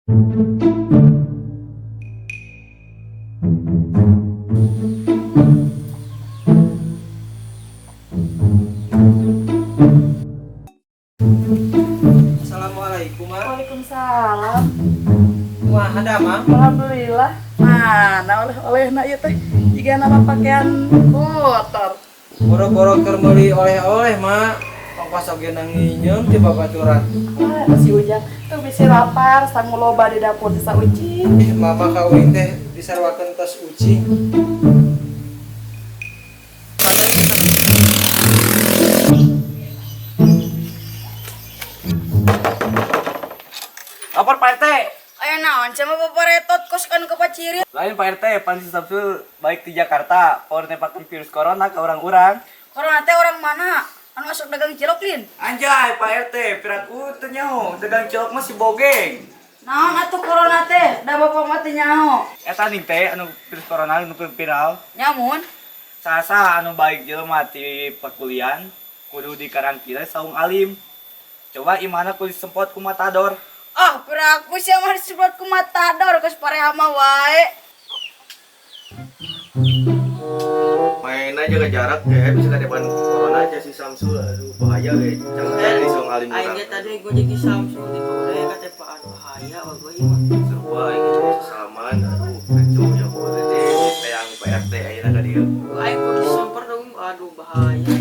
Assalamualaikum, Mak. Waalaikumsalam. Wah, ada, Mak. Alhamdulillah. Mana oleh-olehna ieu teh? Jiga nama pakaian kotor. Boro-boro keur meuli oleh-oleh, Mak. Ongkos oge nginjeum ti babaturan. Wah, si Ujang tuh bisi lapar, sangu loba di dapur sisa ucing. Ih, Mama ka uing teh disaruakeun tos ucing. Lapor Pak RT. Aya naon sama bapak retot kos kan ke Paciri. Lain Pak RT, pan si Samsul balik di Jakarta, power nembakan virus corona ke orang-orang. Corona teh orang mana? Anu masuk dagang cilok lin. Anjay, Pak RT, piraku teu nyaho, dagang cilok mah si bogeng. Naon atuh corona teh? Da bapak mah teu nyaho. Eta ning teh anu virus corona anu viral. Nyamun. Sasa anu baik jelema ti pakulian kudu dikarantina saung alim. Coba imana kudu disemprot ku matador. Ah, piraku sia mah disemprot ku matador kos pareha mah wae. Main aja ke jarak kayak bisa ke depan corona aja si Samsul, aduh bahaya kayak jangan jadi saung alim Aing urang. ge tadi gojek di Samsul di Korea katepaan bahaya wah gue mah. Seru aing gitu salaman, aduh kacau ya boleh deh kayak Pak RT ayeuna ka dieu. Aing kudu disemper dong, aduh bahaya.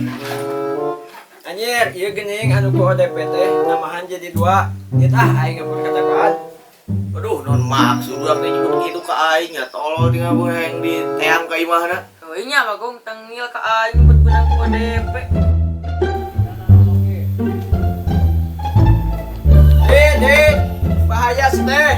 Anjir, ieu geuning anu ku ODP teh namahan jadi dua. Ieu tah aing ngapur katepaan. Aduh non maksud udah teh nyebut gitu ka aing ya tolol di ngaboheng di teang ka imahna. Oh iya bagong tengil ka aing buat benang ku ODP. Eh, Dek, bahaya sih teh.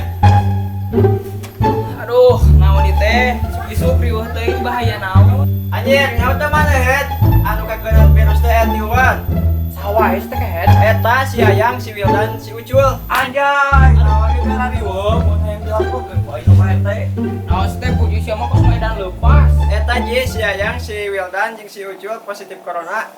Aduh, naon ieu teh? Isuk riweuh teh bahaya naon? Anjir, nyaho teh mana het? Anu kakeunaan virus teh etiwan. Saha wae teh kehed. Eta si Ayang, si Wildan, si Ucul. Anjay, naon ge riweuh mun hayang dilaporkeun ku aing Pak RT. Naon teh puji sia mah kos edan leupas. Eta ji si Ayang, si Wildan jeung si Ucul positif corona.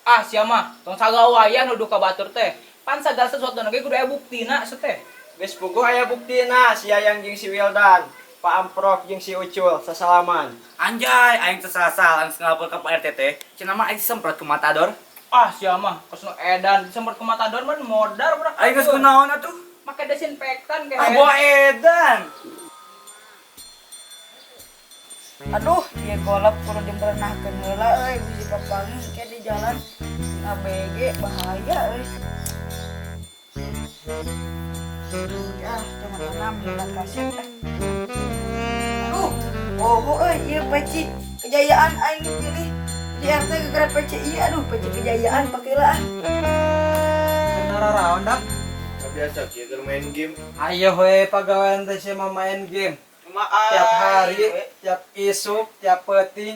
Ah, sia mah tong sagawaya nuduh ka batur teh. Pan sagala sesuatu ge kudu aya buktina teh. Geus puguh aya buktina si Ayang jeung si Wildan. Pak Amprok jeung si Ucul sasalaman. Anjay, aing teu salah langsung ngalapor ka Pak RT teh. Cenah mah aing disemprot ku matador. Ah, sia mah kos nu edan disemprot ku matador mah modar budak. Aing geus kunaon atuh? Make desinfektan Ah, kehed. boa edan. Aduh, ieu golep kudu diberenahkeun heula euy bisi kapanggih ke di jalan ABG bahaya euy. Ya, teman-teman minta kasih teh. Aduh, oh euy ieu peci kejayaan aing pilih di RT gara peci ieu, aduh peci kejayaan pakai lah. Nara dak. Biasa kieu keur main game. Ayo we pagawean teh sia mah main game. Tiap hari, tiap isuk, tiap peuting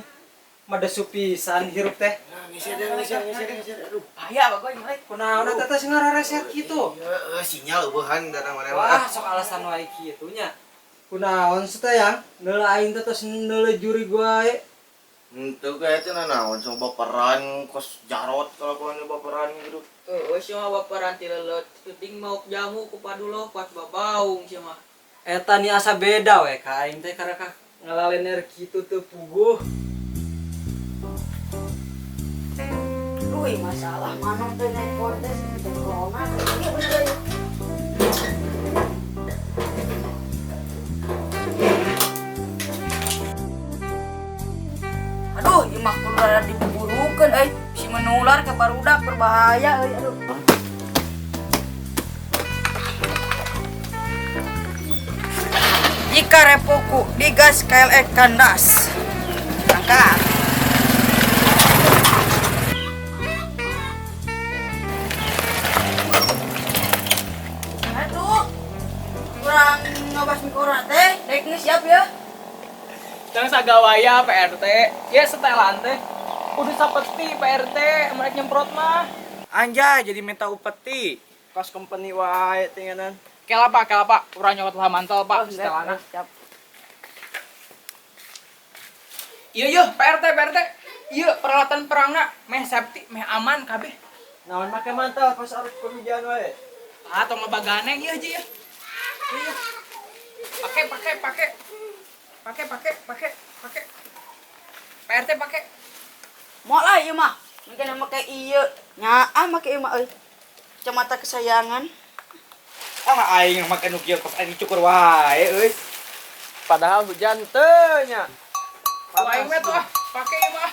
madesu pisan hirup teh. Nah, aduh. Bahaya bagong euy. Kunaon eta teh sing ngarareset kitu? Heeh, sinyal eueuhan datang mana. Wah, sok alasan wae kitu nya. Kunaon sih teh yang neuleuh aing teh tos neuleuh jurig wae. Henteu kayak teh naon coba baperan kos jarot kelakuannya baperan gitu. Heeh, sia mah baperan ti leuleut. Penting mau jamu ku paduloh kuat babaung sia mah. Eta ni asa beda we ka aing teh karena ngalalener kitu teu puguh. Duh, masalah mana teh naik kontes teh corona. Ieu bener. Aduh, ieu mah kudu rada dibuburukeun euy. Bisi menular ke barudak berbahaya euy, aduh. Jika repoku digas KLX kandas. Berangkat. Aduh, kurang ngabasmi corona teh, daek geus siap ya. Tong sagawaya Pak RT. Ya setelan teh. Kudu sapeti Pak RT, mereka nyemprot mah. Anjay, jadi minta upeti. Kos company wae tinganan. Kela Pak, kela Pak, urang nyokot lah mantel Pak, setelana. Siap. Iya iya, Pak RT, Pak RT. Iya, peralatan perangna meh safety, meh aman kabeh. Naon make mantel pas arus kehujan wae. Ah, tong loba ganeng ieu aja ya. Iya. Pakai, pakai. Pakai, pakai, pakai, pakai. Pak RT pakai. Moal lah ieu mah. Mungkin make ieu. Nyaah make ieu mah euy. Kacamata kesayangan. Ah aing make nu kieu kos aing cukur wae euy. Padahal hujan teu nya. Ku aing we tuh ah, pakai ieu mah.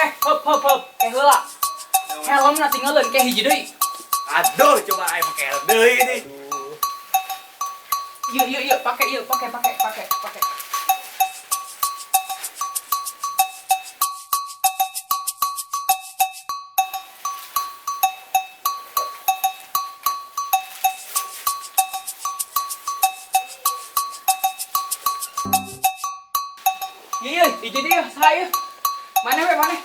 Eh, hop hop hop, ke heula. Helmna tinggalin ke hiji deui. Aduh, coba aing make helm deui ini. Yuk, yuk, yuk, pakai yuk, pakai, pakai, pakai, pakai. Iya, iya, hiji deui ya, saya. Mana we, mana?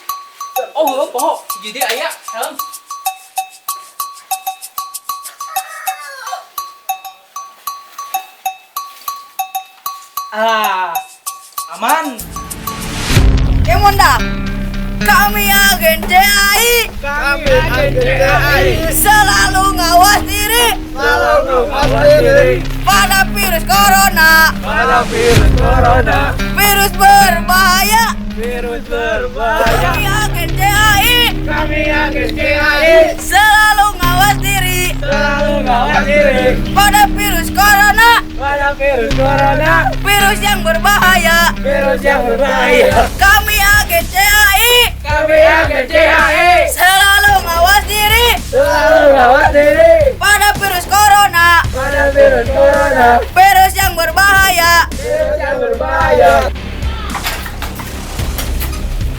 Oh, heuh, poho, hiji deui aya, helm. Ah, aman. Kemonda. Kami agen CAI Kami agen CAI selalu ngawas diri selalu ngawas diri pada virus corona. pada virus corona, Virus berbahaya. virus berbahaya. Kami agen CAI Kami agen CAI selalu ngawas diri selalu ngawas diri pada virus corona. pada virus corona, Virus yang berbahaya. virus yang berbahaya. Kami agen CAI Kami agen CAI selalu ngawas diri selalu ngawas diri pada virus corona. pada virus corona, Virus yang berbahaya. virus yang berbahaya.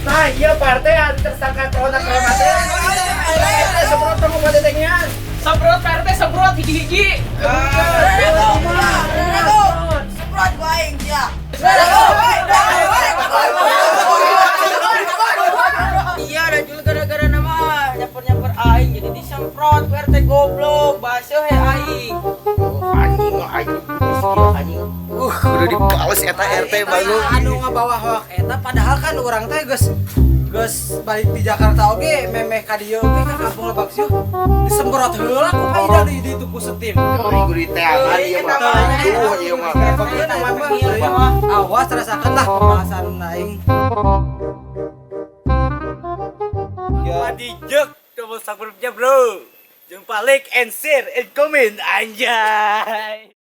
Nah, iya partai ada tersangka corona corona teh. Semprot dong obat tetengnya. Semprot Pak RT, semprot hiji-hiji. Semprot ku aing sia. Iya, ada juga gara-gara nama nyamper-nyamper aing jadi disemprot ku RT goblok, baseuh he aing. Anjing anjing anjing. Kudu dibales eta RT bagus. Anu ngabawa hoak eta padahal kan urang teh geus geus balik di Jakarta oge memeh ka dieu oge ka kampung Lebak Sieuh disemprot heula ku Pak Ida di ditu ku setim. Aing kudu diteangan ieu mah. Aduh, ieu mah. Pokoknya awas rasakan lah pembalasan aing. Madi jek tombol subscribe-nya, Bro. Jangan lupa like and share and comment anjay.